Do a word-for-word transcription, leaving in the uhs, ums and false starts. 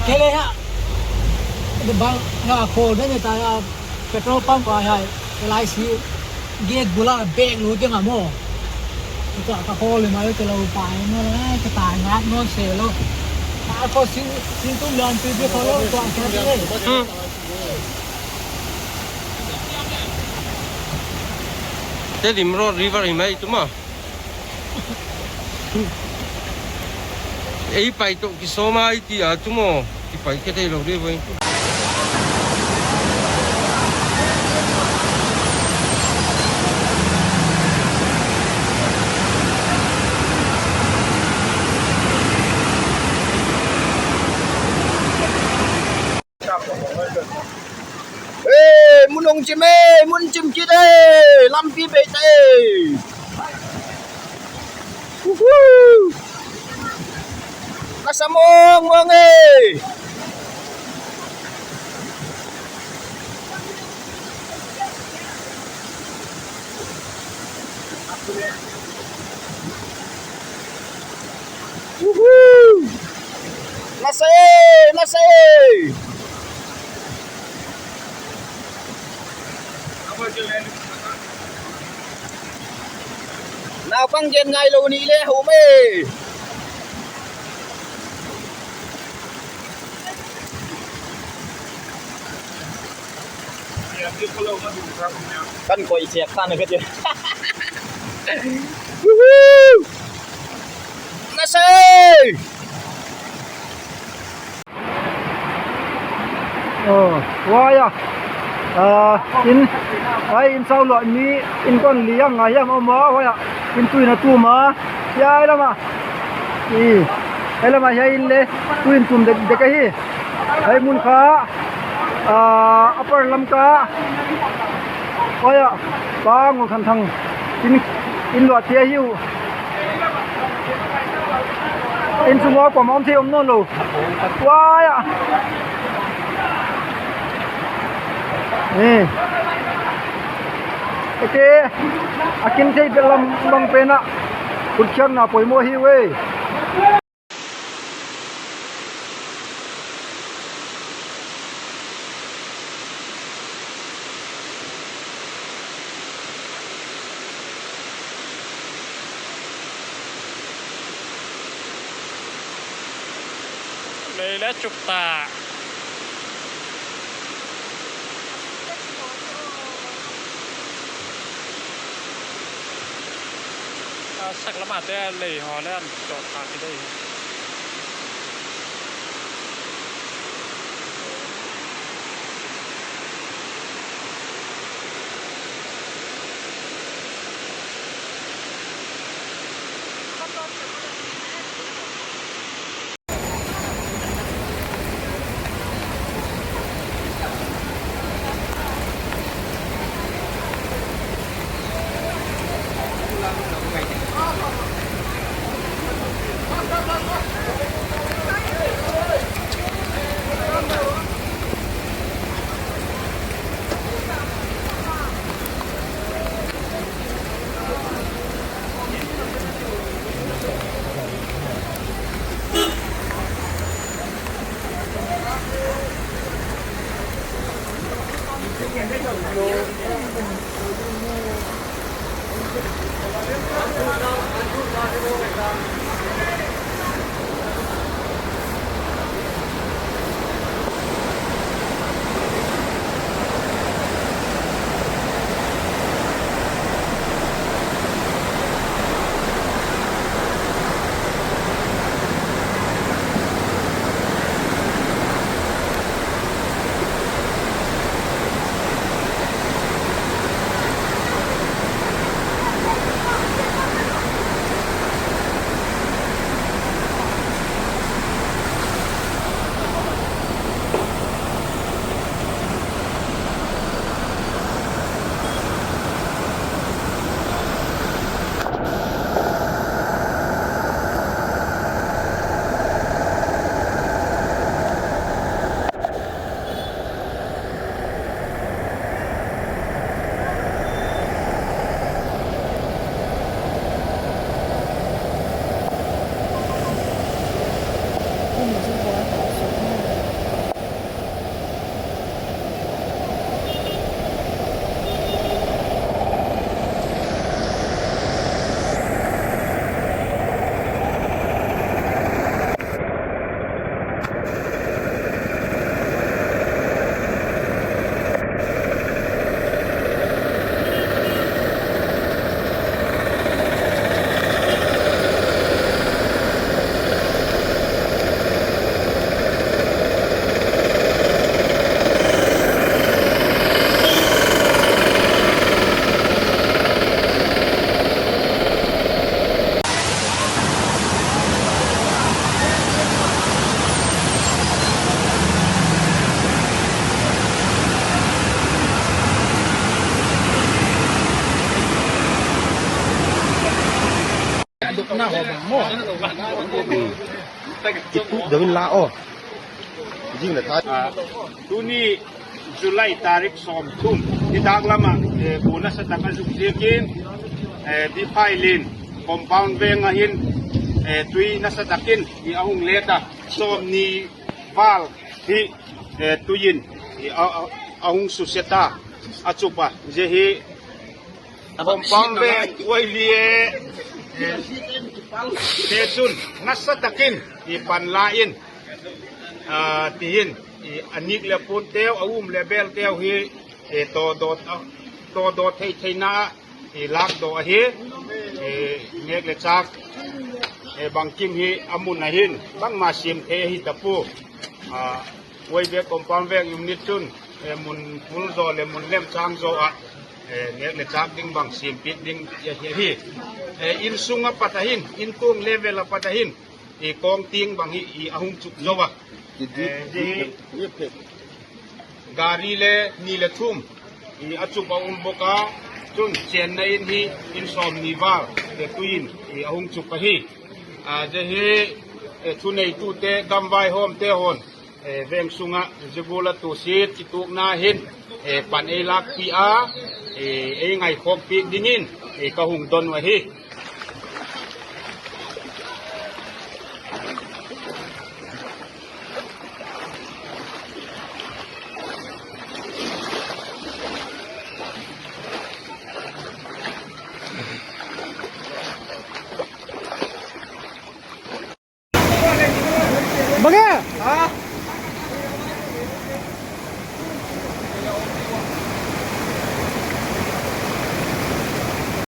Kele ha. Bang ha, kho ne ne ta ya. Petrol pump pa ha. L I C gate bula bag lu ding amo. Ka ka kho le ma le lo pa ne, ka ta ngat non se lo. Ka kho sin, sin tum lan pi bi kho lo, ka ka le. Hmm. Te Limro River hi mai tu ma. Ei pai to kisoma iti a tu mo. Kipai ke thei lo de voi. Ei, mun hung chim ei, mun chim kit ei, lampi bei ta ei. Uhu. Nasa mong mong ei. Uhu. Nasa ei, nasa ei. Naupang jen ngai lo ni le ho me. Kan koi siak kan ka je. Woohoo! Nasa ei! Oh, waya. Ah, in, ai, in sau lo mi, in kon liang ngai hiam ama, waya. In tui na tu ma. Ya, ai lama. I, ai lama ya in le, tu in tum de, de ka hi. Ai mun kha. Ah, upper lam ka. Waya. Pa ngol khan thang. In, in lo tia hiu. In sung a kom om thei om non lo. Waya. Ni. Eke. Akin thei belam bang pena. Kut khiam na poimo hiu e. Lei le chuk ta. A, sak lama te lei ho le an chot ta ti dei. Kitu dawin la o. Jing le thai. Ah, tuni July tarik som thum. Ni dak lama, eh, bu nasa tak a zuk ziakin, eh, Biphai Lin compound veng ahin, eh, tui nasa takin, i ahung leta, som ni val hi, eh, tuiyin, i a, a, ahung suseta, achupa, je hi, compound veng, uai lie, eh, te chun, nasa takin, i pan la in, ah, tihin, i anik le pun teu, a um le bel teu hi, eh, to dot, ah, to dot thei thei na, i lak do ahi, eh, nek le chak, eh, bangkim hi amun ahin, bangma sim thei ahi tapu, ah, Uai be compound veng unit chun, eh, mun pul zo le mun lem chang zo a, eh, nek le chak ding bang sim pit ding ya hi, hi. Eh, in sung a pat ahin, in tung level a pat ahin, i kong ting bang hi, i ahung chuk zo a. Eh, di gari le ni le thum, i achupa um boka, chun chenna in hi, in som ni val, te tuin, i ahung chuk ahi. A, je hi, eh, thuneitute, gamvai hom te hon, eh, veng sunga, jigula tu sit, kitukna hin, eh, pan ei lakpi a, eh, ei ngai khokpi dingin, eh, ka hung don u ahi.